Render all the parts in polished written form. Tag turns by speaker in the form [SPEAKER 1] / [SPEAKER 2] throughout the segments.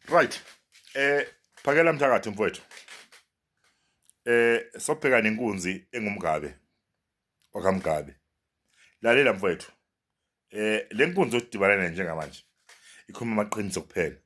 [SPEAKER 1] Right. Phakela mthakathi mfowethu. Sobheka nenkunzi enguMgabe wakaMgabe. Lalela mfowethu. Le nkunzi odibana nayo njengamanje ikhuluma amaqiniso kuphela.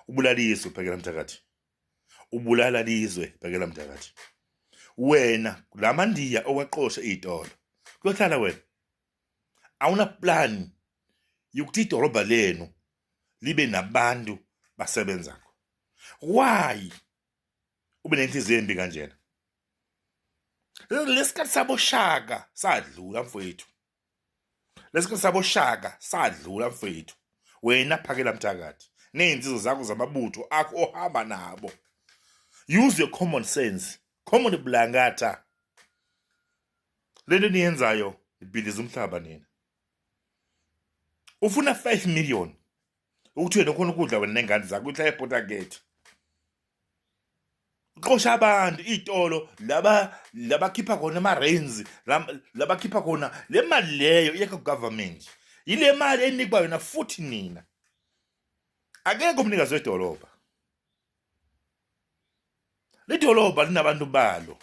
[SPEAKER 1] Ubulala izwe Phakela mthakathi. Ubulala lizwe Phakela mthakathi. Wena lamandiya owaqosha izitolo. Kuyohlala wena. Awuna plan yokuthi idolobha lenu libe nabantu basebenzako. Why ube nenhliziyo embi kanjena? Lesikhathi saboshaka sadlula mfowethu. Lesikhathi saboshaka sadlula mfowethu. Wena Phakela mthakathi nezinsizwa zakho zamabutho akho ohamba nabo. Use your common sense. Common blangata. Lento eniyenzayo ibhidliza umhlaba nina. Ufuna 5 million ukuthi wena ukhona ukudla wena nengane zakho uhlala ePortagate. Uxosha abantu iy'tolo laba labakhipha khona ama-rains, labakhipha khona le mali leyo iyakha ku-government. Yile mali enikwa yona futhi nina. Akekho umnikazi wedolobha. Lidolobha linabantu balo.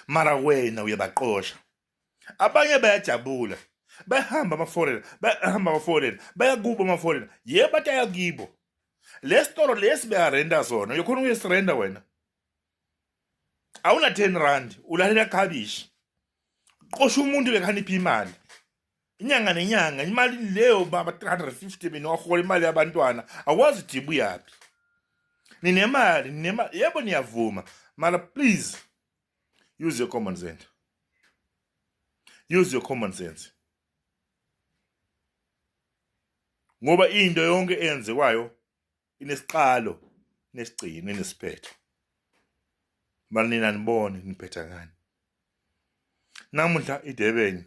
[SPEAKER 1] Mara wena uyabaqosha. Abanye bayajabula. Bayahamba ama-foreigner, bayahamba ama-foreigner, bayakubo ama-foreigner. Yebo bathi ayakibo. Le sitolo lesi bayarenta sona, uyakhona ukuyesirenta wena. Awuna 10 rand, ulalela khabishi. Qosha umuntu bekhanipha imali. Inyanga nenyanga imali leyo baba 350 mina wahola imali yabantwana awazi ukuthi ibuyaphi. Ninemali, ninemali, yebo niyavuma. Mara please use your common sense. Use your common sense. Ngoba into yonke eyenziwayo inesiqalo, inesigcino, inesiphetho. Mara nina nibone niphetha ngani. Namuhla iDurban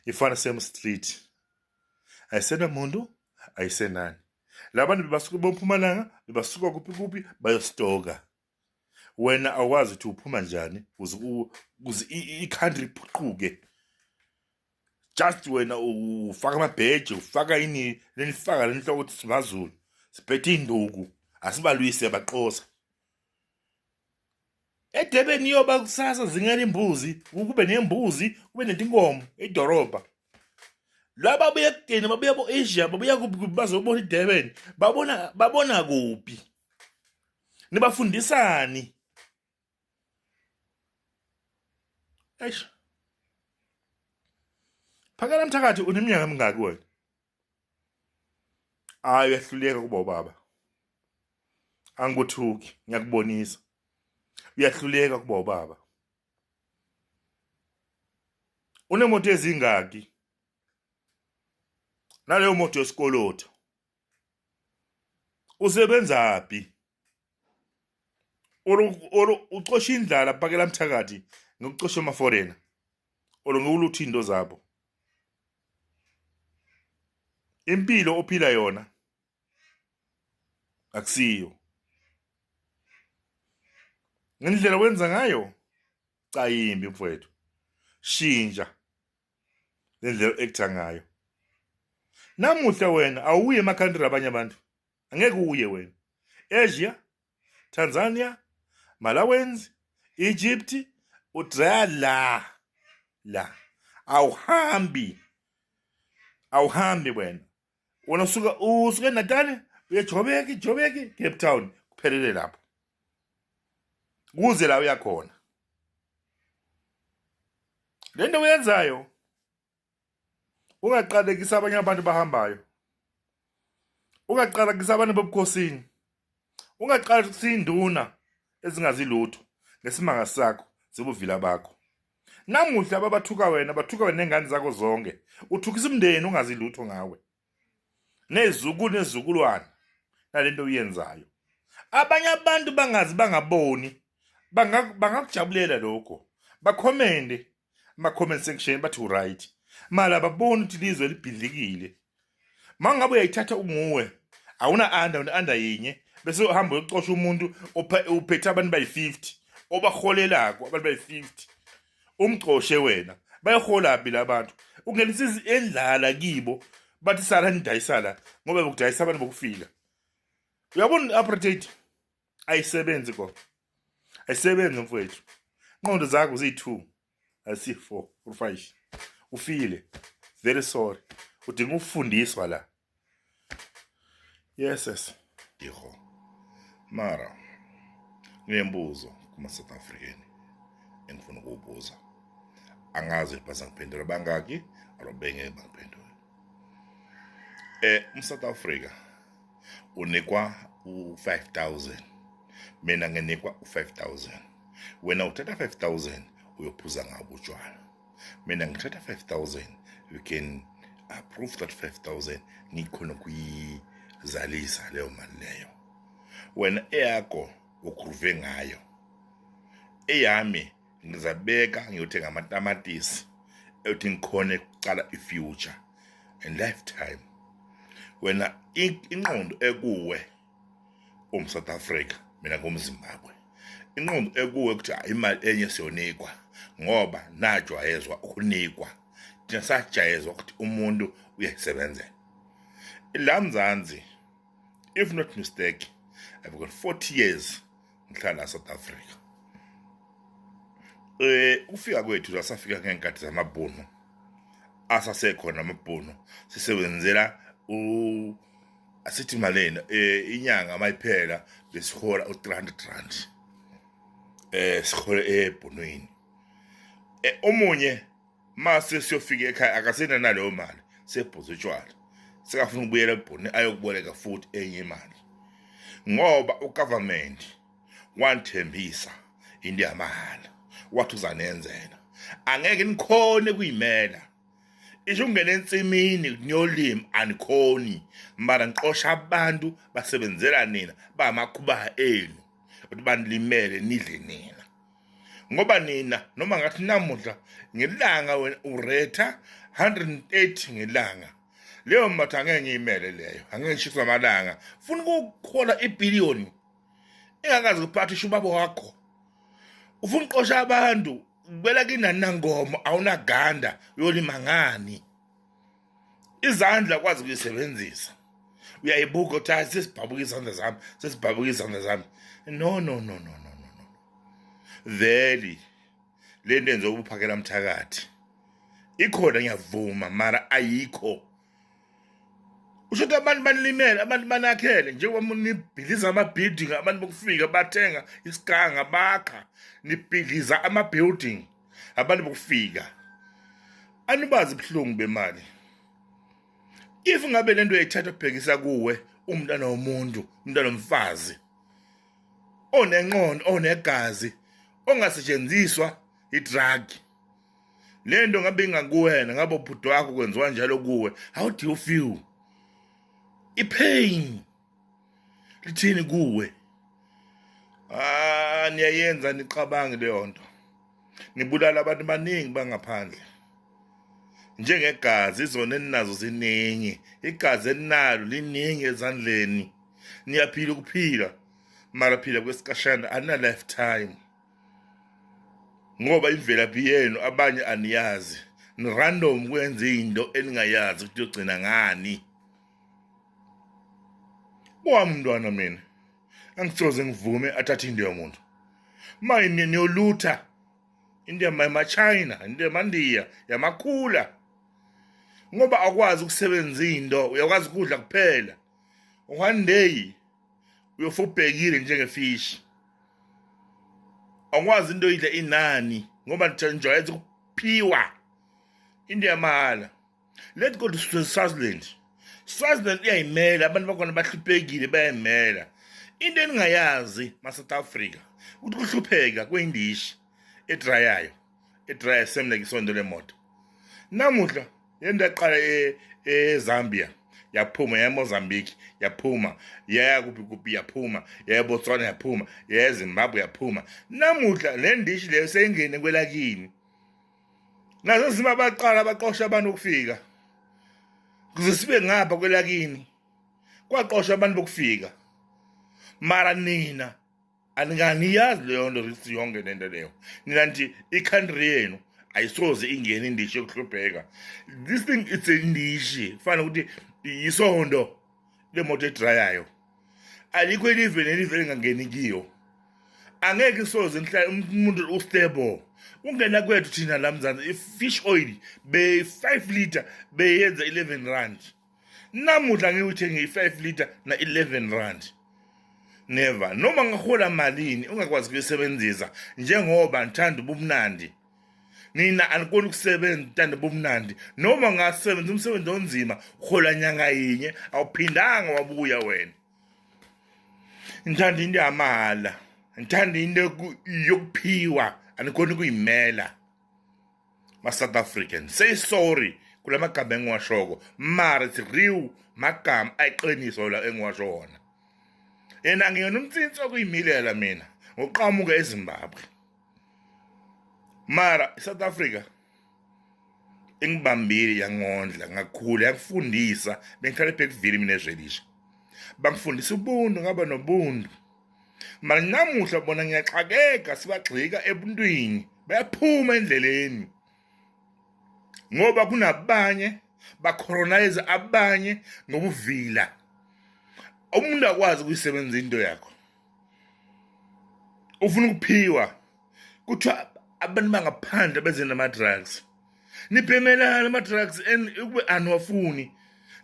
[SPEAKER 1] ifana same street. Ayisenamuntu, ayisenani. Labantu bebasuka bompumalanga, bebasuka kuphi kuphi bayostoka. Wena awazi ukuthi uphuma njani ukuze ukuze i-country iphuquke. Just wena ufaka amabheji, ufaka ini lenifaka lenhloko ukuthi simaZulu. Siphethe induku, asibalwise abaxhosa. EDurban iyoba kusasa zingela imbuzi, kube nembuzi, kube netinkomo edorobha. Laba babuya ekudeni, babuya bo-Asia, babuya kuphi kuphi bazobona iDurban. Babona kuphi? Nibafundisani? Eish. Phakela mthakathi uneminyaka emingaki wena? Hayi uyahluleka kuba ubaba. Angikuthuki, ngiyakubonisa. Uyahluleka kuba ubaba. Unemoto ezingaki? Naleyo moto yesikoloto. Usebenzaphi? Or ucosha indlala Phakela mthakathi ngokucosha ama-foreigner or ngokulutha into zabo. Impilo ophila yona akusiyo. Ngendlela wenza ngayo cha yimbi mfowethu. Shintsha lendlela o-acta ngayo. Namuhla wena awuye ema-country abanye abantu. Angeke uye wena. Asia, Tanzania, Malawens, Egypt, udraya la la. Awuhambi. Awuhambi wena. Wena usuka eNatal uye Joburg, Joburg, Cape Town, kuphelele lapho. Kuze la uyakhona. Lento uyenzayo ungaqalekisa abanye abantu bahambayo. Ungaqalekisa abantu bobukhosini. Ungaqalekisa induna ezingazi lutho ngesimanga sakho zibuvila bakho. Namuhla ababathuka wena bathuka wena nengane zakho zonke. Uthukisa umndeni ungazi lutho ngawe. Nezukulu nezukulwane nalento uyenzayo. Abanye abantu bangazi bangaboni bangakujabulela lokho. Bakhomende ama comment section bathi uright. Mara ababoni ukuthi lizwe libhidlikile. Mangabe uyayithatha unguwe awuna under una under yinye bese uhamba uyocosha umuntu uphethe abantu bayi-50 obaholelako abantu bayi-50 umcoshe wena bayoholaphi labantu ungenisa endlala kibo bathi sala nidayisa la ngoba bokudayisa abantu bokufika. Uyabona i-apartheid ayisebenzi gogo, ayisebenzi mfowethu. Inqondo zakho ziyi-2, azisi-4 or 5. Ufile, very sorry, udinga ukufundiswa la. Yes, yes. Iho. Mara nginembuzo kuma South African engifuna ukuwubuza. Angazi bazangiphendula bangaki or bengeke bangiphendule. UmSouth Africa unikwa u5000, mina nginikwa u5000. Wena uthatha 5000 uyophuza ngabo utshwala. Mina ngithatha 5000, you can approve that 5000, ngikhona ukuyizalisa leyo mali leyo. Wena eyakho ugroove ngayo, eyami ngizabeka ngiyothenga amatamatisi eyothi ngikhone ukucala i-future and lifetime. Wena inqondo ekuwe um South Africa, mina ngumZimbabwe. Inqondo ekuwe ukuthi imali enye siyonikwa ngoba najwayezwa ukunikwa, thina sajayezwa ukuthi umuntu uyayisebenzela. La Mzansi, if not mistake, I've got 40 years ngihlala South Africa. Ufika kwethu la safika ngenkathi zamabhunu, asasekhona amabhunu, sisebenzela u asithi malena inyanga mayiphela besihola u300 rand, sihole ebhunwini. Omunye mase siyofika ekhaya akasena naleyo mali, sebhuza utshwala, sekafuna ukubuyela ebhunwini ayokuboleka futhi enye imali ngoba ugovernment wanithembisa into yamahhala, wathi uzanenzela, angeke nikhone kuyimela. Isho ungena ensimini niyolima anikhoni, mara niqosha abantu basebenzela nina, bamakhuba enu ukuthi banilimele nidle nina. Ngoba nina noma ngathi namuhla ngelanga wena uretha 130 ngelanga, leyo matha angeke ngiyimele leyo, angeke ngishiswe amalanga. Funa ukukhola ibillion engakaze kuphatha isho ubaba wakho. Ufuna uqosha abantu kubela kinani nangoma, awunaganda, uyolima ngani? Izandla kwazi ukuyisebenzisa, uyayibuka uthi hayi, sesibhabuka izandla zami, sesibhabuka izandla zami. No, no, no, no, no, no, no. Veli le nto yenziwa ubuphakela mthakathi ikhona, ngiyavuma, mara ayikho. Usho ukuthi abantu banilimele, abantu banakhele, njengoba nibhidliza ama-building, abantu bokufika bathenga isiganga bakha, nibhidliza ama-building abantu bokufika, anibazi ubuhlungu bemali. If ngabe lento uyayithatha ubhekisa kuwe, umntana womuntu, umntana womfazi onenqondo, onegazi, ongasetshenziswa idrug, lento ngabe ingakuwena, ngabe ubhuti wakho kwenziwa njalo kuwe, how do you feel? Ipain lithini kuwe? Ah, niyayenza nicabange leyo nto, nibulala abantu baningi bangaphandle njengegazi. Izona eninazo ziningi, igazi eninalo liningi ezandleni. Niyaphila ukuphila, mara phila kwesikashana, anina lifetime ngoba imvelaphi yenu abanye aniyazi, ni random kwenza into eningayazi ukuthi yogcina ngani. Wami umntwana mina angisoze ngivume athathe into yomuntu. Mayini niyolutha into yamaChina, into yamaNdiya, yamakhula, ngoba akwazi ukusebenza into, uyakwazi ukudla kuphela. One day uyofa ubhekile njengefishi, awukwazi into idla inani ngoba nijwayeze ukuphiwa into yamahhala. Let's go to Swaziland. Swaziland iyayimela, abantu bakhona bahluphekile, bayayimela. Into eningayazi ma-South Africa ukuthi kuhlupheka kuyindishi edrayayo, edraya same like isondo lemoto. Namuhla lento yaqala eZambia, yaphuma yaya eMozambique, yaphuma yaya kuphi kuphi, yaphuma yaya eBotswana, yaphuma yaya eZimbabwe, yaphuma. Namuhla le ndishi leyo seyingene kwelakini. Nazo zima baqala baqosha abantu ukufika kuze sibe ngapha kwelakini, kwaqoshwa abantu bokufika. Mara nina aninganiyazi leyo nto, risk yonke lento leyo. Nina nje i-country yenu ayisoze ingene indishi yokuhlupheka. This thing, it's a indishi, fana ukuthi isondo lemoto edrayayo. Alikho ilive nelive elingangeni kiyo. Angeke soze ngihlale umuntu ustable. Ungena kwethu thina la Mzansi i-fish oil be 5 liter beyenza 11 rand. Namuhla ngiyuthenge i-5 liter na 11 rand. Never. Noma ngahola malini ungakwazi kuyisebenzisa njengoba ngithanda ubumnandi. Nina anikoni ukusebenza ntando bumnandi noma ungasebenza umsebenzi onzima uhola nyanga yinye awuphindanga wabuya wena. Ngithanda into yamahhala, ngithanda into yokuphiwa anikhoni ukuyimela. Ma-South African say sorry kula magama engiwashoko mara it's real magama ayiqiniso la engiwasho wona. Yena ngiyona umtsinsi okuyimilela mina ngokuqhamuka eZimbabwe. Mara iSouth Africa ingibambile yangondla ngakhula yangifundisa bengihlala eBergville mina eZwelisha bangifundisa ubuntu ngaba nobuntu mara namuhla bona ngiyaxakeka sibagxika ebuntwini bayaphuma endleleni ngoba kunabanye bacolonize abanye ngobuvila umuntu akwazi ukuyisebenzisa into yakho ufuna ukuphiwa kuthiwa abantu bangaphandle beze nama-drugs nibhemelani ama-drugs and ukube aniwafuni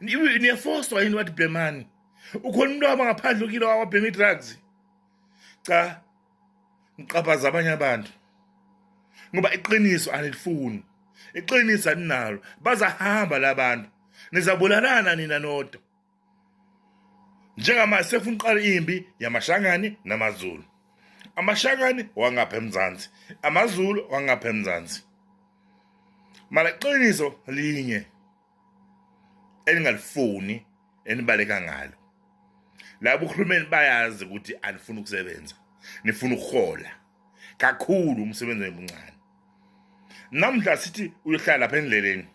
[SPEAKER 1] niyafoswa yini wathi bhemani ukhona umuntu waba ngaphandle ukile wabhema i-drugs cha ngiqaphaza abanye abantu ngoba iqiniso anilifuni iqiniso aninalo bazahamba labantu nizabulalana nina nodwa njengamanje sefuna uqala impi yamashangani namaZulu amashangani wangapha eMzansi amaZulu wangapha eMzansi mara iqiniso linye eningalifuni enibaleka ngalo labo uhulumeni bayazi ukuthi anifuni ukusebenza nifuna ukuhola kakhulu umsebenzi webuncane namhla sithi uyohlala lapha endleleni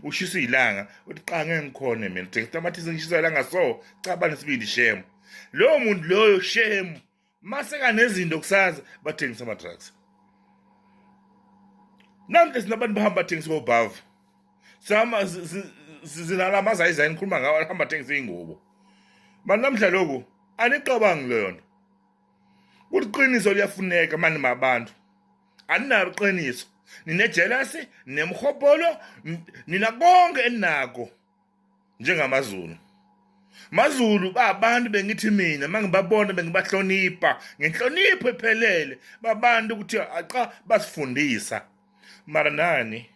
[SPEAKER 1] ushisa ilanga uthi cha ngeke ngikhone mina thenga tamatisi ngishisa ilanga so cha banesibindi shame loyo muntu loyo shame mase kanezinto kusasa bathengisa ama drugs namhla sinabantu bahamba bathengisa obhavu sama zinala mazayizayi nikhuluma ngawo ahamba athengisa iy'ngubo mani namhla lokhu anicabangi leyo nto kuliqiniso liyafuneka mani mabantu aninalo iqiniso ninejelasi nemhobholo nina konke eninako njengamaZulu Mazulu babantu bengithi mina mangibabona bengibahlonipha ngenhlonipho ephelele babantu ukuthi aqa basifundisa mara nani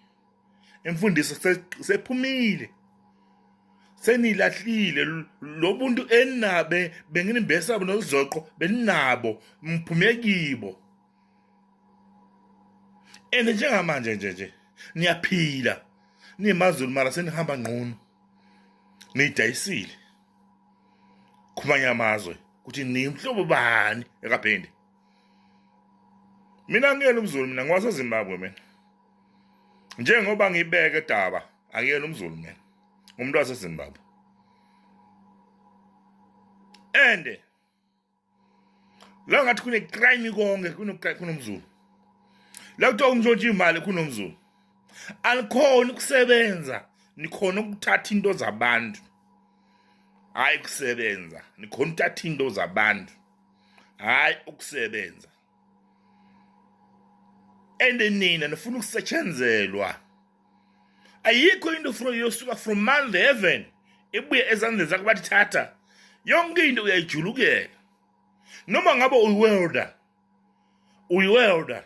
[SPEAKER 1] imfundiso sephumile senilahlile lobuntu enabe benginimbesa nozoqo beninabo ngiphume kibo and njengamanje nje nje niyaphila niMaZulu mara senihamba ngqunu nidayisile kumanye amazwe ukuthi nimhlobo bani ekaphinde mina ngiyena umZulu mina ngwaseZimbabwe mina njengoba ngibeke daba akuyena umZulu mina umuntu waseZimbabwe and la ngathi kune-crime konke kunomzulu la kuthiwa umntshontsha imali kunomzulu anikhoni ukusebenza nikhona ukuthatha into zabantu hayi kusebenza nikhona ukuthatha into zabantu hayi ukusebenza and nina nifuna ukusetshenzelwa ayikho into from yosuka from man heaven ibuye ezandleni zakho bathi thatha yonke into uyayijulukela noma ngabe uyiwelder uyiwelder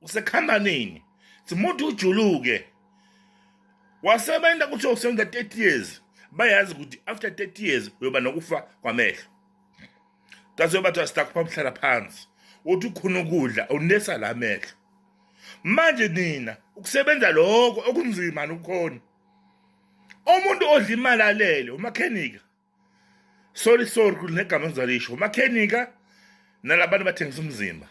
[SPEAKER 1] usekhampanini simuntu ujuluke wasebenza kuthiwa usebenza 30 years bayazi ukuthi after 30 years uyoba nokufa kwamehlo that's why bathi sitakupha umhlala phansi uthi ukhona ukudla unesa la mehlo manje nina ukusebenza lokho okunzima nokukhona umuntu odla imali alele umakhenika sorry sorry kunegama engizalisho umakhenika nalabantu bathengisa umzimba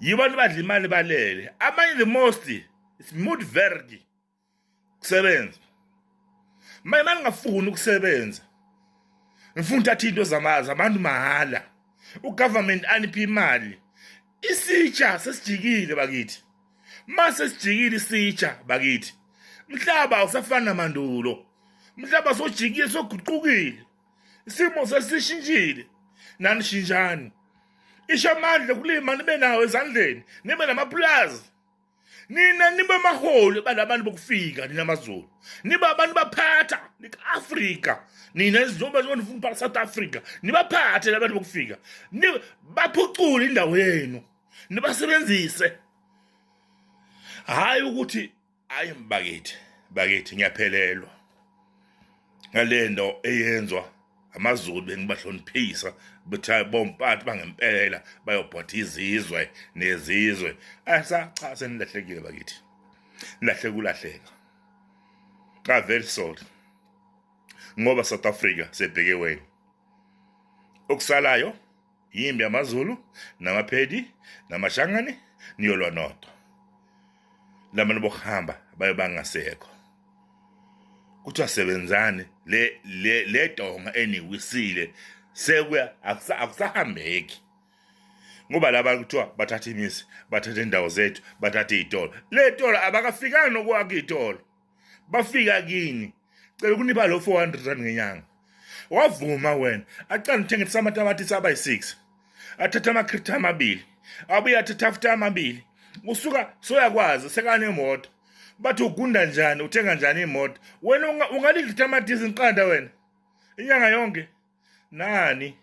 [SPEAKER 1] yibo abantu badla imali balele abanye the most it's mood verdi kusebenza manje maningafuni ukusebenza ngifuna uthatha into zabantu mahhala ugovernment aniphi imali isitsha sesijikile bakithi mase sijikile isitsha bakithi mhlaba awusafani namandulo mhlaba sojikile soguqukile Isimo sesishintshile, nani shintshani. Isho amandla okulima nibe nawo ezandleni, nibe namapulazi. Nina nibe amaholi balabantu bokufika nina maZulu. Nibe abantu baphatha Afrika. Nina njengoba nifuna uphatha South Africa, nibaphathe labantu bokufika. Baphucule indawo yenu. Nibasebenzise. Hayi ukuthi hayi bakithi, bakithi ngiyaphelelwa ngale nto eyenzwa amaZulu. Bengibahloniphisa bethi bomphathi bangempela bayobhotha izizwe nezizwe. Asa cha, senilahlekile bakithi, nilahleka ulahleka. I'm very sorry ngoba South Africa sebheke wena. Okusalayo yimbi amaZulu namaPedi namaShangani, niyolwa nodwa. Labantu bokuhamba baye bangasekho. Kuthiwa sebenzani le le le donga eniwisile, sekuya akusahambeki ngoba laba kuthiwa bathatha imizi, bathatha indawo zethu, bathatha iy'tolo. Le tolo abakafikanga nokwakha iy'tolo, bafika kini cela ukunipha lo 400 rand ngenyanga. Wavuma wena, acala uthengisa amatamatisi abayi-6, athatha amakhriti amabili, abuye athatha after amabili, usuka soyakwazi sekanemoto. Bathi ugunda njani, uthenga njani imoto wena? Ungalidla itamatisi iqanda wena inyanga yonke? Nani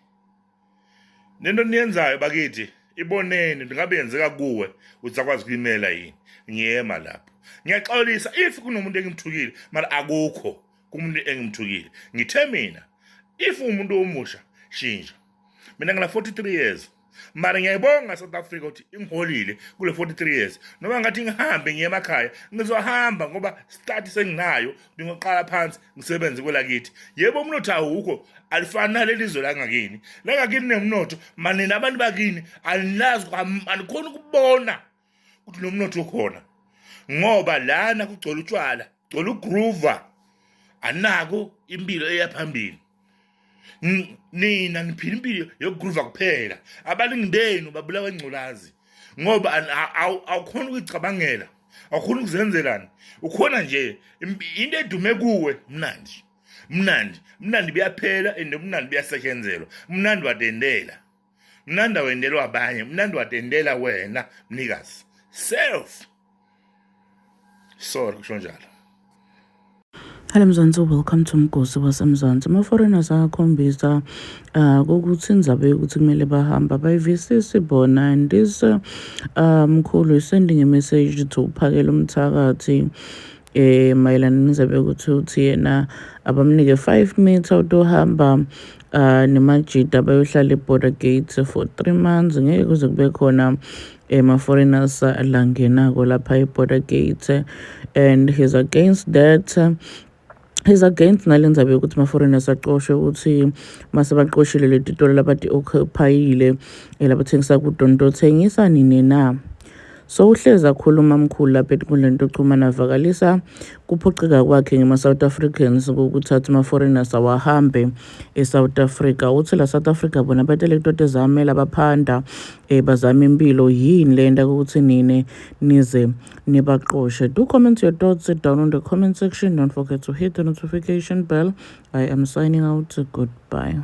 [SPEAKER 1] lento niyenzayo bakithi, iboneni ngabe yenzeka kuwe, uzakwazi ukuyimela yini? Ngiyema lapho, ngiyaxolisa if kunomuntu engimthukile, mara akukho kumuntu engimthukile. Ngithe mina if umuntu omusha shintsha. Mina ngina 43 years, mara ngiyayibonga South Africa ukuthi ingiholile kule 43 years. Noma ngathi ngihambe ngiye emakhaya, ngizohamba ngoba start senginayo, ngingoqala phansi ngisebenze kwelakithi. Yebo, umnotho awukho, alifani naleli zwe langakini. Langakini nemnotho, manina abantu bakini anilazi, anikhoni ukubona ukuthi lo mnotho ukhona ngoba lana kugcwele utshwala, gcwele ugroova, anako impilo eya phambili. Nina niphila impilo yokugroova kuphela. Abaningi benu babulawa ingculazi ngoba awukhona ukuyicabangela, awukhona ukuzenzelani, ukhona nje into edume kuwe. Mnandi, mnandi, mnandi buyaphela and mnandi buyasetshenzelwa. Mnandi watendela, mnandi awendelwa abanye, mnandi watendela wena mnikazi self. Sorry kusho njalo.
[SPEAKER 2] Hello Mzansi, welcome to Mgosi waseMzansi. Ama-foreigners ayakhombisa ukuthi indzaba yokuthi kumele bahamba bayivisisi bona, and this mkhulu is sending a message to uphakela umthakathi mayelana nenzaba yokuthi uthi yena abamnike 5 meter utohamba nemajita bayohlala e-border gate for 3 months, ngeke kuze kube khona ema-foreigners langenako lapha e-border gate, and he's against that. He's against nale ndzaba yokuthi ama-foreigners aqoshwe, ukuthi mase baqoshile leti tolo labati-occupyile, labathengisa kuto, nitothengisa nini na? So uhlezi akhuluma mkhulu lapha enkundleni yokuxhumana, avakalisa kuphoqeka kwakhe ngema-South Africans ngokuthatha ama-foreigners awahambe e-South Africa. Uthi la South Africa bona batele kutote zamela baphanda, bazama impilo. Yini le nto ukuthi nine nize nibaqoshe? Do comment your thoughts down on the comment section. Don't forget to hit the notification bell. I am signing out. Goodbye.